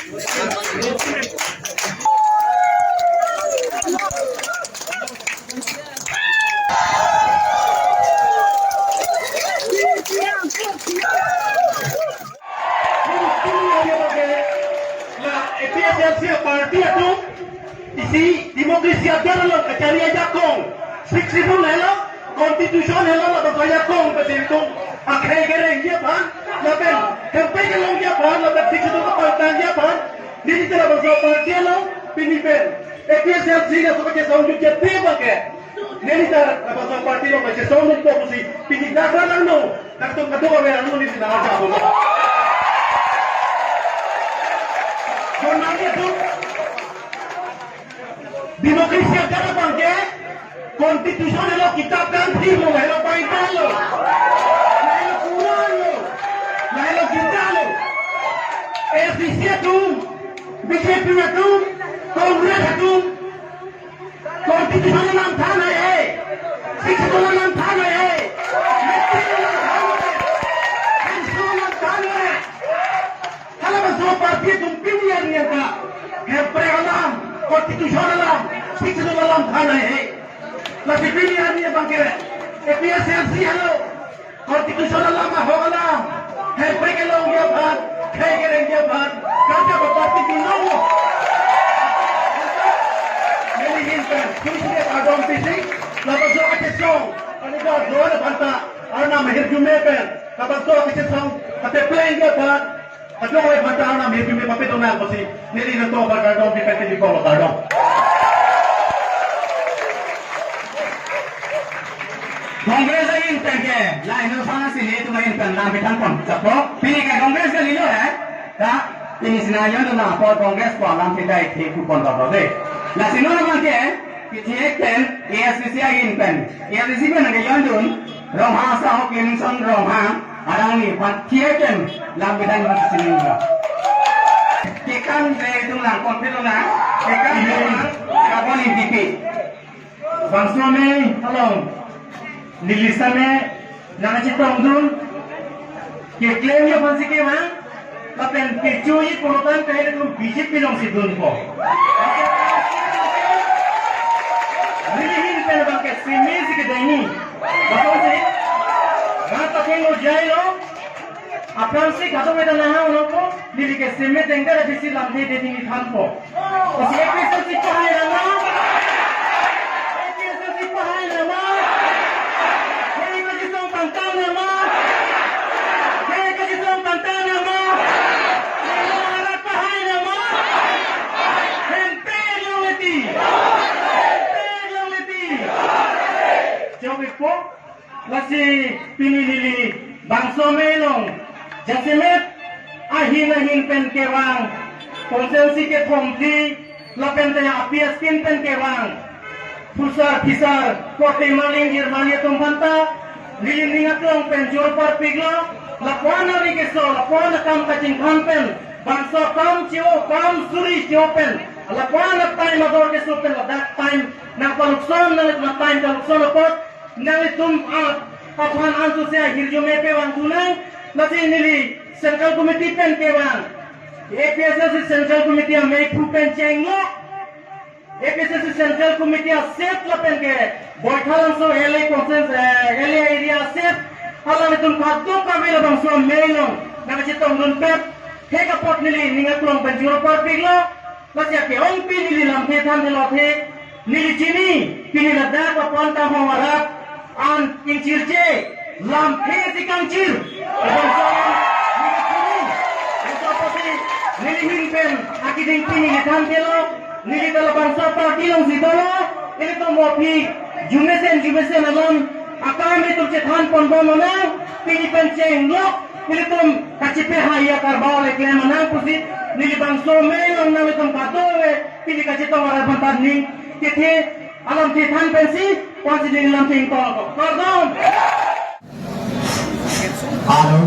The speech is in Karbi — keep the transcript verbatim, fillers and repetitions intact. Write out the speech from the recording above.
La A P H L C party atum isi democracy adar along kachari ajakong, Sixth Schedule helo, Constitution helo, labangso ajakong pachiritum akhei kerengji aphan, lapen hemprek kelongji aphan, lapen Sixth Schedule kapangtangji aphan, neli ta labangso party along pini pen A P H L C laso kachesong jutje abang ke, neli ta labangso party along kachesong nungpo pusi pini dak ra langno, dak tum kadokave langno, neli nang ajak bolo. Jon nangji atum, democracy adar abang ke, Constitution helo, kitap kan thir lo, helo Bible lo, helo Quran lo, helo Gita lo. A S D C atum, B J P atum, Congress atum, Constitution alam than hai hai, Sixth Schedule alam than hai hai, Maitri alam than hai hai, Council alam than hai hai. Halabangso party atum pini arni ta hemprek alam, Constitution alam, Sixth Schedule alam than hai hai. Lasi pini arni abang ke A P H L C helo, Constitution alam, ahok alam, hemprek kelongji aphan, khei kerengji aphan, kata ba party binong lo. Neli ahin pen, khusi de adong pisi, labangso kachesong, kali ba dua na banta, Arnam ahirjume pen, labangso kachesong, kate plengji aphan, ajo oi banta Arnam ahirjume pape dona kosi, neli nangtum aphan kardom, di pen di kolo kardom. Congress ahin pen ke, la ino sana si nelitum ahin pen lam pithan pon. Chapo, pini ke Congress kalilo hai. Ta, pini si nang jondun apor Congress ko alam si dai the kupon dolo de. Lasi non abang ke, P T A pen, A S D C ahin pen. A S D C pen nang jondun, Ronghang asahok Limson Ronghang, arang ni P T A pen, lam pithan pon si nang. Kekan de itum lang konfit lo na, kekan de lang, kabon in D P. Bangso amei along, neli sitame nangkachetongdun, keklemji aphansi kevang, lapen kechoji pulotangte nelitum B J P alongsi dunpo. Neli ahin pen abang ke seme si kedengji. Bangso si, rat atheng lo jai lo, aphrangsi kadokave ta nahang lo po, neli ke seme dengkar abisi lamthe de ding thanpo. Kosi A P H L C pahai nama? A P H L C pahai nama? Khei kachesong pangtang nama? Khei kachesong pangtang nama? Arat pahai nama? Hemprek longle ti. Hemprek longle ti. Chokpo. Lasi pini neli bangso amei along jasemet ahin ahin pen kevang, constituency kethom phli lapen te A P S kin pen kevang, phusar phisar, korte marling jirmali atum aphanta neli ning aklong pen choro parpiklo, lapu-an ari keso, lapu-an akam kachingthang pen, bangso akam che-o, akam suri che-o pen, lapu-an atime ador keso pen, ladak time nangpalukson, nang time kalukson apot, nanglitum a, aphan ansose ahirjume pevang tunang, lasi neli Central Committee pen kevang. A P H L C Central Committee amei phu pen chenglo. A P H L C Central Committee aset lapen ke Baithalangso L A constituency, eh, L A area aset. Alanglitum kadokave labangso amei along nangkachetongdun pet. Thek apot neli ning aklong pen choro parpiklo. Lasi ake-ongpi neli lamthe than thelo the, neli chini, pini ladak apon ta hong arat an ingchirje, lamthe si kangchir. Labangso neli chini, labangso apotsi neli ahin pen akeding pini neli than thelo, neli ta labangso party alongsi dolo, ilitum mo aphi, jumesen jumesen alam, akam itum chethan ponbom nang, pini pen chenglok, ilitum kachepe haya karbau le klem nang pusi, neli bangso amei along nanglitum kadokave, pini kachetong arat aphanta ning kethe alamthe than pensi, pensi neli lamthe ingtong ako. Kardom. Hello.